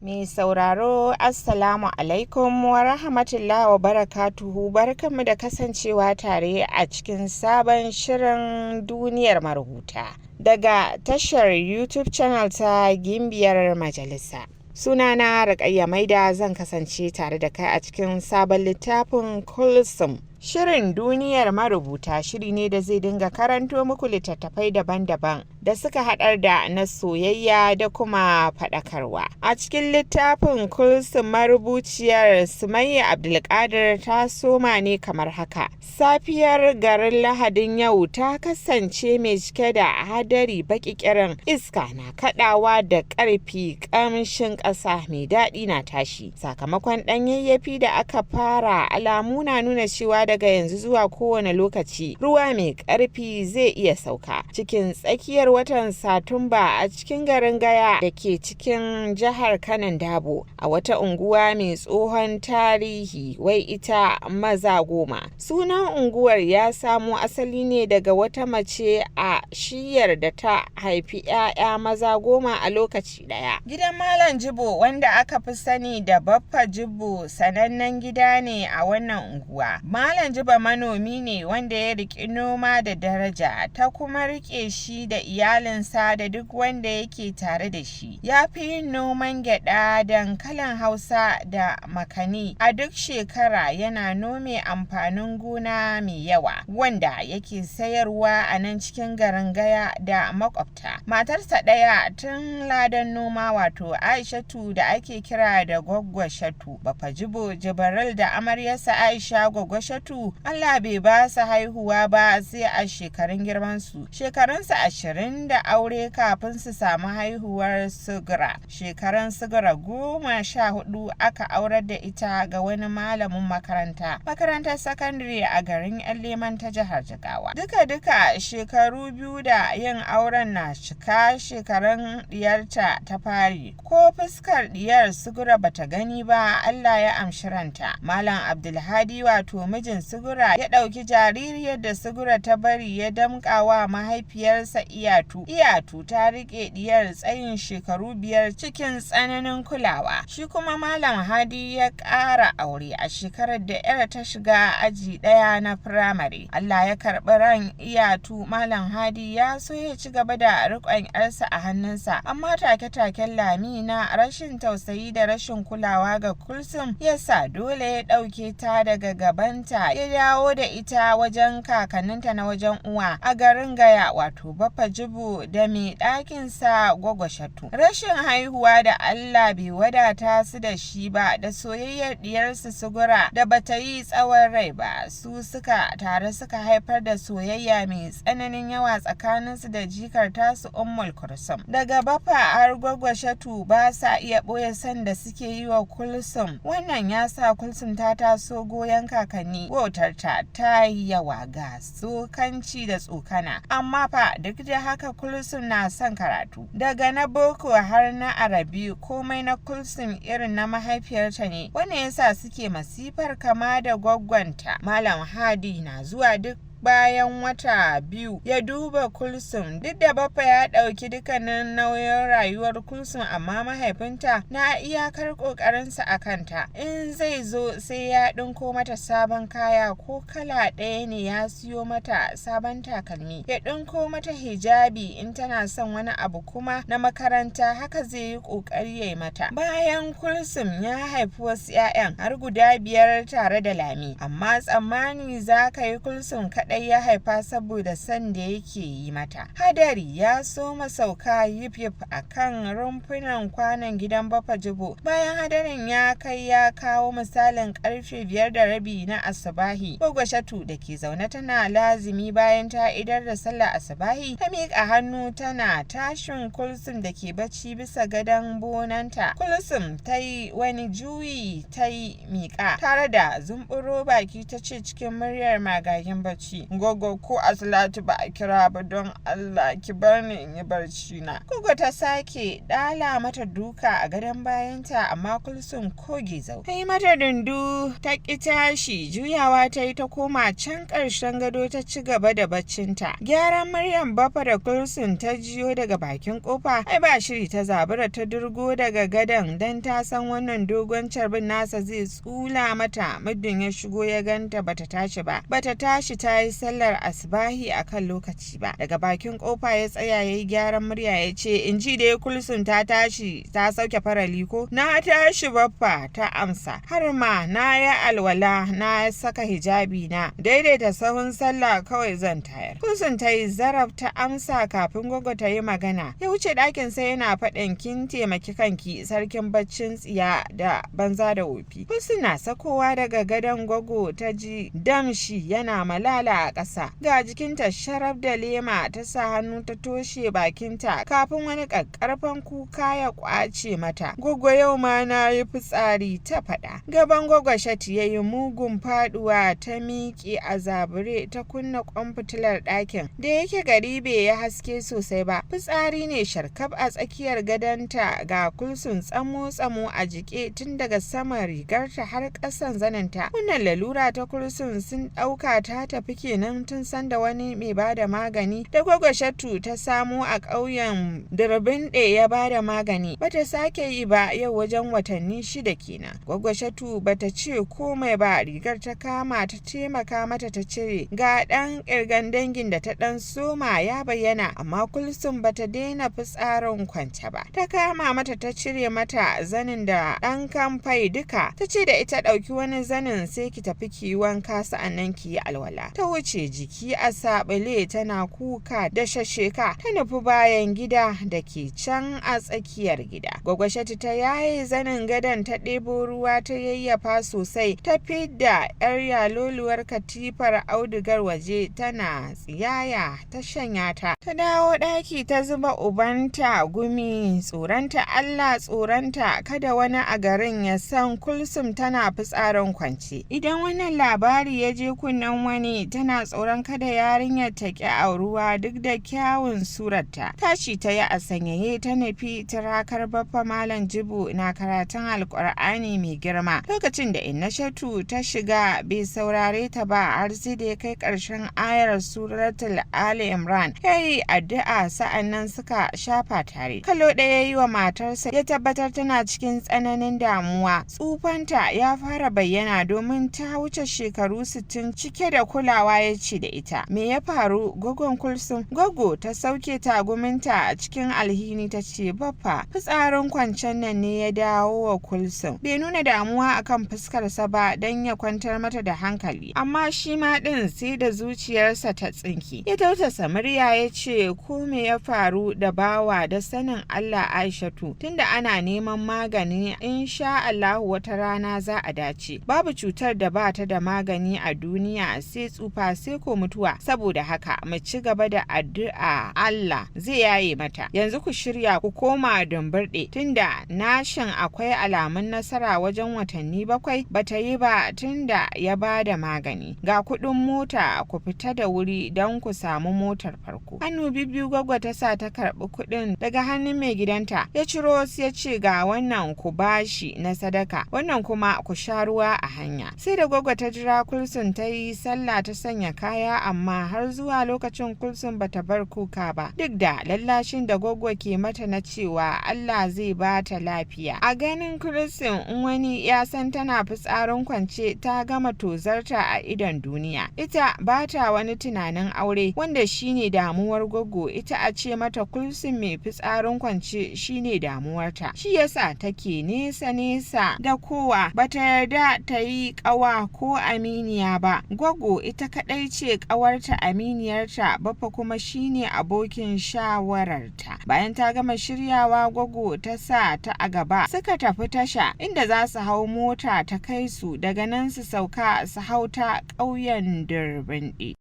Mai sauraro, Assalamu alaikum wa rahmatullahi wa barakatuhu. Barkanmu da kasancewa tare a cikin sabon shirin Duniyar Marubuta daga tashar YouTube channel ta Gimbiyar Majalisa. Sunana Rukayya Maida, zan kasance tare da kai a cikin sabon littafin Kulsum. Shirin Duniyar Marubuta shiri ne da zai dinga karanto muku littattafai daban-daban da suka haɗar da na soyayya da kuma faɗakarwa. A cikin littafin Kulsum, marubuciyar Sumayya Abdulkadir ta soma ne kamar haka. Safiyar garin Lahadin yau ta kasance mai cike da hadari baƙi ƙirin, iska na kaɗawa da ƙarfi, ƙamshin ƙasa mai daɗi na tashi. Sakamakon ɗan yayyafi da aka fara, alamu na nuna cewa daga yanzu zuwa kowane lokaci ruwa mai ƙarfi zai iya sauka. Cikin tsakiyar watan Satumba, a cikin garin Gaya da ke cikin jihar Kanon Dabo, a wata unguwa mai tsohon tarihi, wai ita Maza Goma. Sunan unguwar ya samo asali ne daga wata mace a shiyar da ta haifi 'ya'ya maza 10 a lokaci ɗaya. Gidan Malam Jibo, wanda aka fi sani da Baffa Jibo, sanannen gida ne a wannan unguwa. Malam Jibo manomi ne wanda ya riƙi noma da daraja, ta kuma riƙe shi da iyalinsa da duk wanda yake tare da shi. Ya fi yin noman gyaɗa, dankalin Hausa da makani. A duk shekara yana nome amfanin gona mai yawa wanda yake sayarwa a nan cikin garin Gaya da makwabta. Matarsa ɗaya tun ladan noma, wato Aishatu da ake kira da Gwaggwa Shatu. Baffa Jibo Jibril da amaryarsa Aisha Gwaggwa Shatu, Allah bai ba su haihuwa ba sai a shekarun girmansu. Shekarunsu 20 da aure kafin su samu haihuwar Sugura. Shekarun Sugura 14 aka aurar da ita ga wani malamin makarantar sakandare a garin 'Yan Leman ta jihar Jigawa. Duka-duka shekaru 2 da yin auren na cika shekarun diyarta ta fari. Ko fuskar diyar Sugura bata gani ba, Allah ya amshi ranta. Malam Abdulhadi, wato mijin Sugura, ya ɗauki jaririyar da Sugura ta bari ya damƙa wa mahaifiyarsa Iyatu. Iyatu ta riƙe diyar tsayin shekaru 5 cikin tsananin kulawa. Shi kuma Malam Hadi ya ƙara aure a shekarar da 'yar ta shiga aji ɗaya na firamare. Allah ya karɓi ran Iyatu. Malam Hadi ya so ya ci gaba da riƙon 'yarsa a hannunsa, amma take-taken Lami na rashin tausayi da rashin kulawa ga Kulsum ya sa dole ya ɗauke ta daga gabanta ya dawo da ita wajen kakanninta na wajen uwa a garin Gaya, wato Baffa Jibo da mai ɗakinsa Gwagwa Shatu. Rashin haihuwa da Allah bai wadata su da shi ba, da soyayyar diyarsu Sugura da bata yi tsawon rai ba, su suka tare suka haifar da soyayya mai tsananin yawa tsakaninsu da jikar tasu Ummul Kulsum. Daga Baffa har Gwagwa Shatu ba sa iya ɓoye son da suke yi wa Kulsum. Wannan ya sa Kulsum ta taso goyon kakanni, wautarta ta yi yawa ga tsokanci da tsokana. Amma fa duk da haka Kulsum na son karatu. Daga na boko har na Arabi, komai na Kulsum irin na mahaifiyarta ne. Wannan yasa suke masifar kama da gwaggwanta. Malam Hadi na zuwa duk bayan wata 2 ya duba Kulsum. Duk da Baffa ya ɗauki dukkanin nauyin rayuwar Kulsum, amma mahaifinta na iyakar ƙoƙarinsa a kanta. In zai zo sai ya ɗinko mata sabon kaya, ko kala ɗaya ne, ya siyo mata sabon takalmi, ya ɗinko mata hijabi. In tana son wani abu kuma na makaranta, haka zai yi ƙoƙari ya yi mata. Bayan Kulsum ya haifi wasu 'ya'yan har guda biyar tare da Lami, amma tsammani za ka yi Kulsum kaɗai ya haifa saboda son da yake yi mata. Hadari ya soma sauka yif yif a kan rumfunan kwanon gidan Baffa Jibo. Bayan hadarin ya kai ya kawo misalin karfe 5:30 na asubahi, Gwagwa Shatu da ke zaune tana lazimi bayan ta idar da sallah asubahi, ta miƙa hannu tana tashin Kulsum da ke bacci bisa gadon bonanta. Kulsum ta yi wani juyi, ta yi miƙa tare da zumburo baki, ta ce cikin muryar magagin bacci, Barci. Gogo, ko asalatu ba a kira ba, don Allah ki bar ni in yi barci na. Gogo ta sake dala mata duka a gadon bayanta, amma Kulsum ko gizau. Ta yi mata dundu ta ƙi tashi, juyawa ta yi ta koma can ƙarshen gado ta ci gaba da baccinta. Gyaran muryan Baffa da Kulsum ta jiyo daga bakin kofa, ai ba shiri ta zabura ta durgo daga gadon, don ta san wannan dogon carbin nasa zai tsula mata muddin ya shigo ya ganta bata tashi ba. Bata tashi ta yi sallar asbahi a kan lokaci ba. Daga bakin kofa ya tsaya ya yi gyaran murya ya ce, "In ji dai Kulsum ta tashi ta sauke farali ko?" "Na tashi, Baffa," ta amsa. "Har ma na yi alwala, na saka hijabi, na daidaita sahun sallah kawai zan tayar." Kulsum ta yi zaraf ta amsa kafin Gogo ta yi magana. Ya wuce ɗakin sai yana faɗin, "Kin taimaki kanki, sarkin baccin tsiya da banza da wofi." Kulsum na sakowa daga gadon Gogo ta ji damshi yana malala a ƙasa. Ga jikinta sharaf da lema, ta sa hannu ta toshe bakinta kafin wani ƙaƙƙarfan kuka ya ƙwace mata. "Gogo, yau ma na yi fitsari," ta faɗa. Gaban Gogo Shatu ya yi mugun faɗuwa, ta miƙe a zabure ta kunna ƙwan fitilar ɗakin. Da yake gari bai ya haske sosai ba, fitsari ne sharkaf a tsakiyar gadonta, ga Kulsun tsamo-tsamo a jike tun daga saman rigarta har ƙasan zaninta. Wannan lalura ta Kulsun sun ɗauka ta tafi kenan tun sanda wani mai bada magani da Gogo Shattu ta samo a ƙauyen Durbinɗe ya bada magani. Bata sake yi ba yau wajen watanni 6 kenan. Gogo Shattu bata ce komai ba, rigar ta kama ta taimaka mata ta cire. Ga ɗan ƙirgan dangin da ta ɗan soma ya bayyana, amma Kulsum bata daina fitsarin kwance ba. Ta kama mata ta cire mata zanin da ɗan kamfai duka. Ta ce da ita, "Ɗauki wani zanin sai ki tafi ki yi wanka, sa'annan ki yi alwala." Ta wuce jiki a saɓule tana kuka da shasheka, ta nufi bayan gida da ke can a tsakiyar gida. Gwaggo Shatu ta yaye zanin gadon, ta ɗebo ruwa ta yayyafa sosai, ta fidda 'yar yaloluwar katifar audugar waje tana tsiyaya ta shanya ta. Ta dawo ɗaki ta zuba ubanta gumi, tsoronta Allah tsoronta kada wani a garin ya san Kulsum tana fitsarin kwance. Idan wannan labari ya je kunnen wani, tana tsoron kada yarinyar ta ƙi auruwa duk da kyawun surarta. Tashi ta yi a sanyaye ta nufi turakar Baffa. Malam Jibu na karatun Alƙur'ani mai girma. Lokacin da Inna Shatu ta shiga, bai saurare ta ba har sai da ya kai ƙarshen ayar Suratul Ali Imran. Ya yi addu'a, sa'annan suka shafa tare. Kallo ɗaya ya yi wa matarsa ya tabbatar tana cikin tsananin damuwa. Tsufanta ya fara bayyana domin ta wuce shekaru 60. Cike da kulawa ya ce da ita, "Me ya faru, Gogon Kulsum?" Gogo ta sauke taguminta a cikin alhini ta ce, "Baffa, fitsarin kwancen nan ne ya dawo wa Kulsum." Bai nuna damuwa akan fuskarsa ba don ya kwantar mata da hankali, amma shi ma ɗin sai da zuciyarsa ta tsinki. Ya tausasa murya ya ce, "Ko me ya faru da bawa da sanin Allah, Aishatu, tunda ana neman magani, insha Allahu wata rana za a dace. Babu cutar da ba ta da magani a duniya sai tsufa, sai ko mutuwa. Saboda haka mu ci gaba da addu'a, Allah zai yaye mata. Yanzu ku shirya ku koma Dumburɗe, tunda nashin akwai alamun nasara, wajen watanni 7 bata yi ba tunda ya ba da magani. Ga kuɗin mota, ku fita da wuri don ku samu motar farko." Hannu bibbiyu Gwaggwa ta sa ta karɓi kuɗin daga hannun mai gidanta. Ya ciro wasu ya ce, "Ga wannan ku bashi na sadaka, wannan kuma ku sha ruwa a hanya." Sai da Gwaggwa ta jira Kulsun ta yi sallah ta sanya kaya, amma har zuwa lokacin Kulsun bata bar kuka ba, duk da lallashin da Gwaggwa ke mata na cewa Allah zai ba ta lafiya. A ganin Kulsun, in wani ya san tana fitsarin kwance, ta gama tozarta a idon duniya. Ita ba ta wani tunanin aure, wanda shine damuwar Gwaggo. Ita a ce mata Kulsun mai fitsarin kwance shine damuwarta, shi yasa take nesa nesa da kowa, bata yarda ta yi kawa ko aminiya ba. Gwaggo ita kadai ce kawarta, aminiyarta. Baffa kuma shine abokin shawararta. Bayan ta gama shiryawa, Gwaggo ta sa ta a gaba suka tafi tasha inda za su hau mota ta kai su, daga nan su sauka su hau ta ƙauyen Durbinɗe.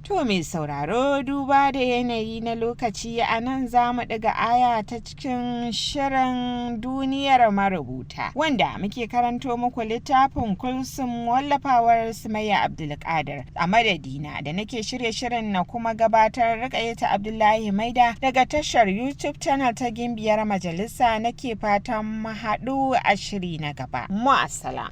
To mai sauraro, duba da yanayi na lokaci, a nan za mu ɗiga aya ta cikin shirin Duniyar Marubuta wanda muke karanto muku littafin Kulsum, wallafawar Sumayya Abdulkadir. A madadina da nake shirye shirin na kuma gabatar, Rikayyata Abdullahi Maida, daga tashar YouTube channel ta Gimbiyar Majalisa, nake fatan mu haɗu a shiri na gaba. Mu'assala.